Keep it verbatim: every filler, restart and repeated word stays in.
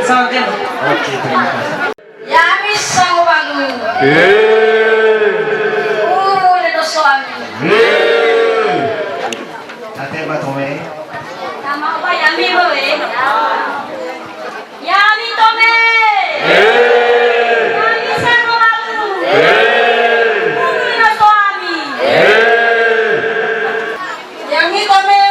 Salam kental. Oke, terima kasih. Ya'ami sangowalu. Ulu le doso ami. Ate ba tome. Nama oba ya'ami boe. Ya'ami tome. Ya'ami sangowalu. Ulu le doso ami. Ya'ami tome.